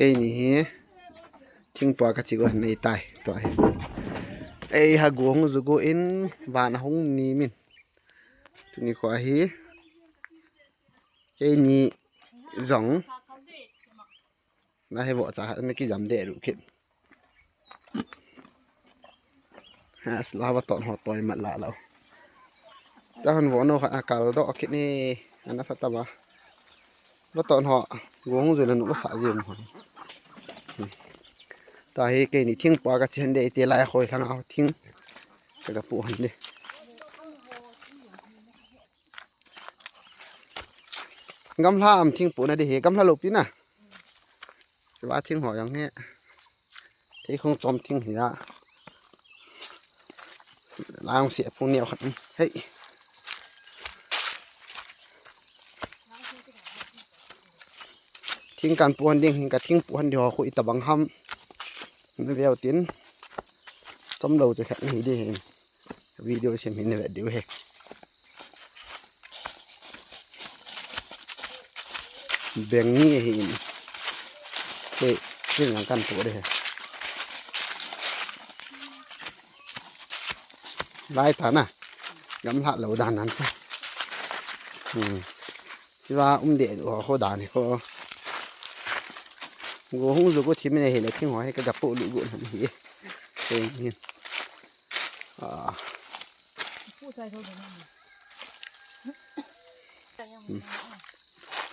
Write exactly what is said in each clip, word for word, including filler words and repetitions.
Keini hi thingpua kachi go nei tai. Tua hi. Ei ha go hung ju go in van ahung ni min. Tuni kho hi. Keini jong. Na he vo cha na kijam de ru kit. Ha, sla va ton ho toi mat la lo. Cha hon vo no kha kal do kit ni. Ana sa ta ba. Va ton ho. Go hung ju le nu va sa jin ho. Ta hi keini thingpua kachi han de te lai khoi thang a thing. Ka ga pu han de. Gamla am thingpu na de hi, gamla lo pi na. Siva thing ho jong hi. Thei khong chom thing hi a. Lang si phung neo khat. Hei. Thing kan pu han ding, ka thingpu han di ho khu ita bang ham. Na veu tin. Chom lo che khat ni de hi. Video sem hin na ve diu he. Beng ni ahi in. Te, te nang kan pu de he. Lai ta na. Gamla lo dan nan cha. Hmm. Siva um de ho ho dan hi ko. Go hung ju ko thim ne hi le thing ho hi ka ga pu lu go nan hi. Te ni. Ah.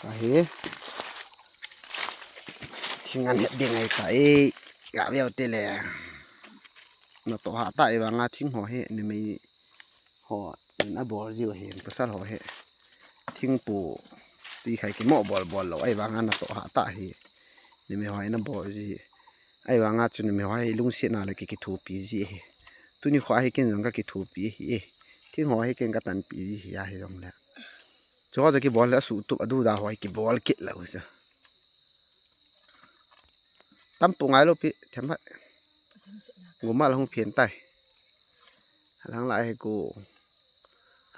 Ahi. Thing an het ding ai ta e. Ga veu te le. Na to ha ta e vanga thing ho hi ni mei ho in a bol jiu hi pasal ho hi. Thingpu ti khai ki mo bol bol lo ai vanga na to ha ta hi. Ni mei ho in a bol ji. Ai vanga chu ni mei ho hi lungsiat na le ki kithupi ji hi. Tuni kho hi ken jong ka kithupi hi e. Thing ho hi ken ka tanpi ji hi a hi jong le. Chu ho chu kibol le a suhtup a duda ho hi kibol kit lo chu. Tampu ngai lo pi, them hai. Guma la hung phian tai. Alang la hi ko.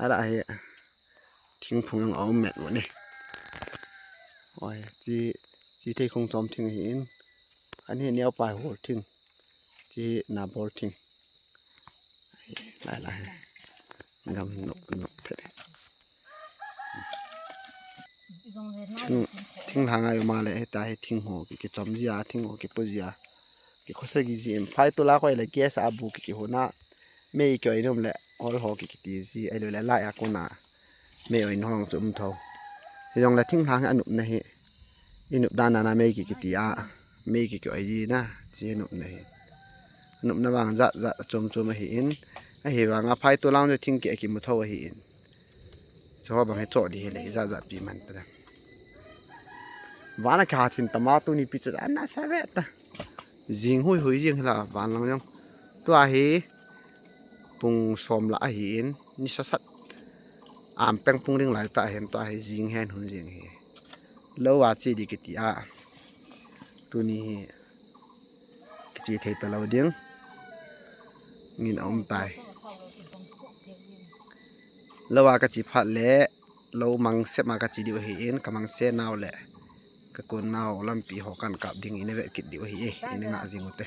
Ala hi. Thingphung jong a um met mo ni. Oi, chi, chi thei khong chom thing hi in. Ani neo pai hol thing. Chi na bol thing. Lai lai. Gam nok nok the. Thing, thing lhang a i um a le, heta hi thing ho ki, kichom ji a, thing ho kipu ji a. Kikhosa ji ji em. Phai to la koi le gas a bu ki, kihona. Mei ki oi nom le, ol ho ki, kiti ji. Ai lo le lai a kona. Mei oi nom chu um tho. Hi jong le thing lhang a nop na hi. I nop dan a na mei ki, kiti a. Mei ki, ki oi ji na. Chi nop na hi. Nopna vang jat jat chom chom ahi in. Ahi vanga phai to lang jo thing ki, kimu tho ahi in. Chu ho bang hi cho di hi le, hi jat jat pi man ta. Vana kha thin tama tuni pi chu ana sa ve ta. Jing hui hui jing hi la van lang jong. Tua hi pung som la ahi in, ni sa sat. Am peng pung ding lai ta hin tua hi jing hen hun jing hi. Lo a chi di kiti a. Tuni hi. Kichi thei ta lo ding. Ngin a um tai. Lo a ka chi phat le, lo mang sep ma ka chi diu hi in, ka mang se nau le. Ka kun nau lampi ho kan kap ding in a ve kit diu hi e, in a nga jing u te.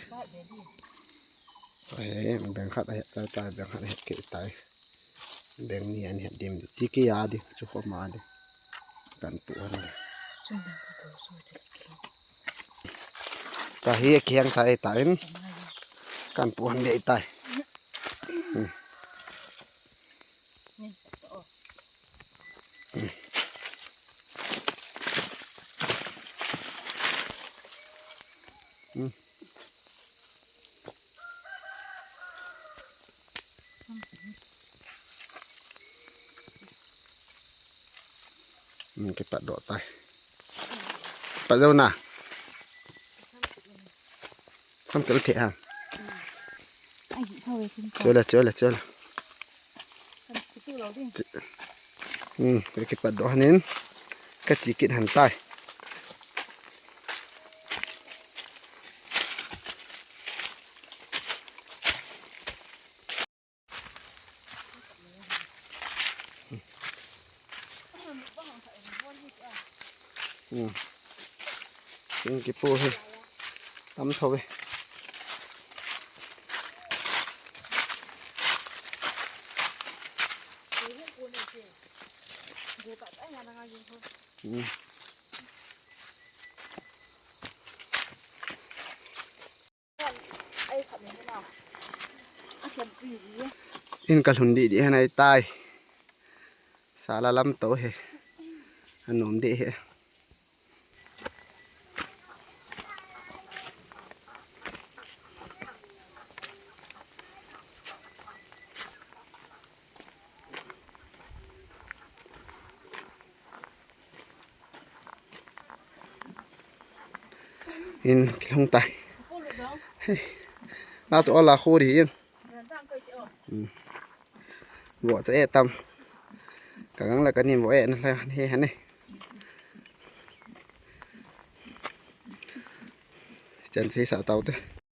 Ai, beng khat a het tai tai, beng khat a het kit tai. Beng ni an het dim di. Chi ki ya di, chu kho ma di. Kan pu an di. Ta hi kiang tai tai in. Kan pu an di tai. Hmm. Hmm. Hmm, kipat doh tai. Pat doh na. Sam kel the ha. Ai, hi thau le, kin thau. Chela, chela, chela. Kan kitu lo ding. Che-, hmm, ka kipat doh hanin. Ka chi kit han tai. Hmm. Thing kipu hi. Tam tho ve. Hmm. In ka lhun dih dih hen ai tai. Sala lam to he. Anom dih he. In kilhung tai. Hey. Na chu ola khu ri in. Hmm. Vo cha e tam. Ka gang la ka nim vo e na la he ha ne. Chan sei sa tau te.